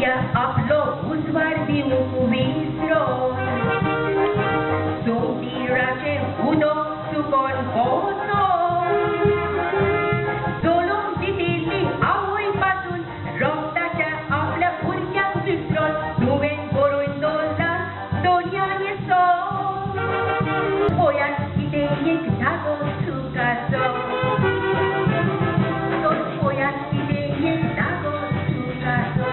सुर्या आपलो उजवाड दिवंक विसरो सोतिराचें उदक सुकोन वचो जल्म दिल्ली आवय पासून रक्ताच्या आपल्या भुरग्याक विसरोन तुवें बरोवन दवरला दोनयान सो पळयात कितें एक धागो सुखाचो तर पळयात कितें एक धागो सुखाचो.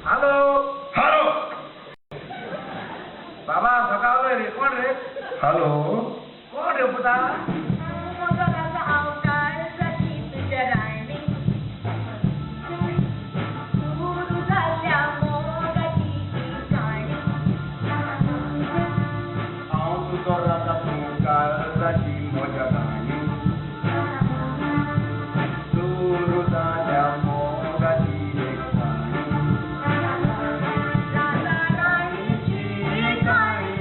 हॅलो हॅलो बाबा सकाळ रे कोण रे? हॅलो कोण रे पुता? हांव तुजो राजा तूं काळजाची म्हज्या काणी सुरू जाल्या मोगाची एक काणी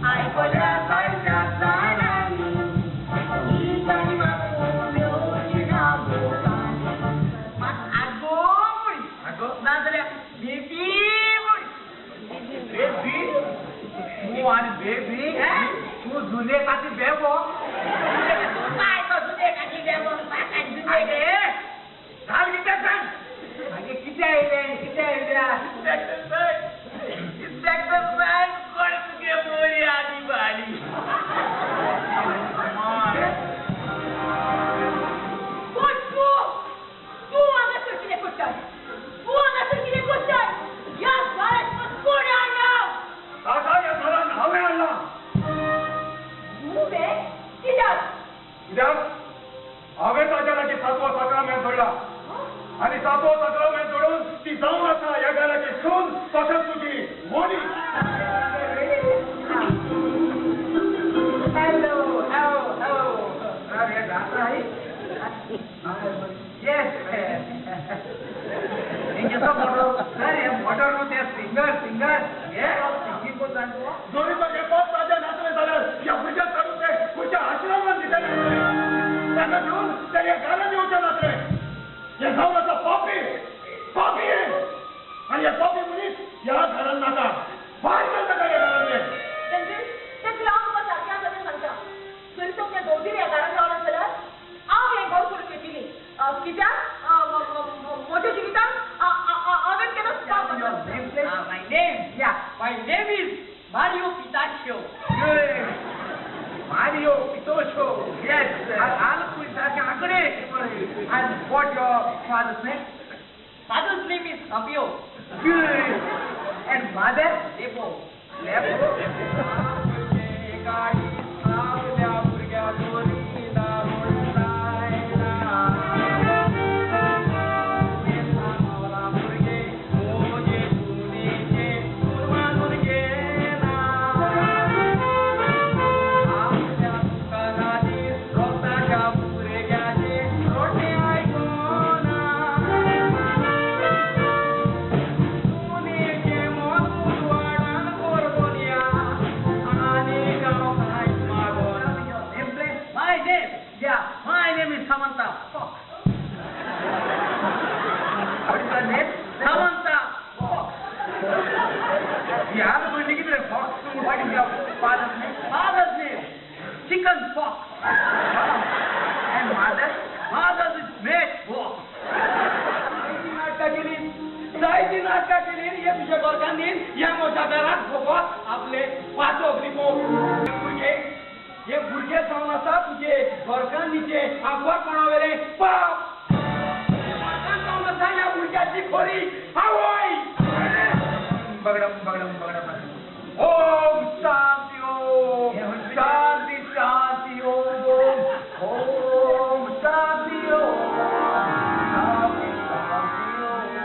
आयकल्या जायत्या जाणांनी ही काणी म्हाका मेळची ना भोगांनी. आगो म्हण आगो नाजाल्यार बेबी म्हण. बेबी तूं आनी बेबी तूं जुने काती बेबो काय तो जुने काती बेबो म्हाका जुने आगे घाल कितें सांग आगे कितें आयलें कितें आयल्या? इन्स्पेक्टर साहेब इन्स्पेक्टर साहेब कोण तुगे मोरी आनी बाली. कोण तूं? तूं हांगासर कितें करताय? तूं हांगासर कितें करताय? ह्या घरांत तुका कोणें हाडला? ताका ह्या घरान हांवें हाडला. तुवें? कित्याक? कित्याक हांवें ताच्या लागीं सातवो साक्रामेंत जोडला आनी सातवो साक्रामेंत जोडून ती जावन आसा ह्या घराची सून तशेंच तुजी मोनी. Hello hello hello अरे जाता आहे? येस सर हे मोटर न्हू ते सिंगर सिंगर हे सिंगींग कोण जाणतो? जोरी तुगे बाप ताज्या नासले जाल्यार ह्या भुरग्याक काडून ते खंयच्या आश्रमान दितले ताका घेवन ते ह्या घरान येवचे नासले. हे जावन आसा पापी पापी हे आनी हे पापी मनीस ह्या घरान नाका भायर घाल ताका ह्या घरांतले. तेंचे हांव तुका सारकें आसा तें सांगता. जरी तो त्या दोगीर ह्या घरान रावला जाल्यार हांव हें घर सोडून वयतली. कित्याक म्हज्या जिवितांत हांवें केन्नाच पाप. My name? Yeah, my name is Mario Pitaccio. Mario Pitoccio. Yes. आलकूय सारकें आंकडे. And what your father's name? Father's name is Fabio. Good. And mother? Lepo. Lepo. My name? Yeah, my name is Samantha Fox. What is your name? Samantha Fox. Yeah, I'm going to give you a fox. What is your father's name? Father's name, Chicken Fox. And mother? Mother's is Mad Fox. नाटकां केली जायती नाटकां केली हे तुज्या घरकान्नीन ह्या म्हज्या घराक फकत आपले पाचोक लिपोवंक. भुरगे हे भुरगे जावन आसा तुजे घरकान्नीचे आंकवारपणा वेलें पाप. जावन आसा ह्या भुरग्याची खरी आवय. बगडम बगडम बगडम. ओम शांती ओम शांती शांती ओम ओम शांती ओम शांती शांती ओम.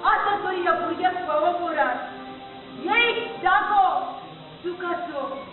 आता तरी ह्या भुरग्याक फावो करात. एक जागो दुखाचो.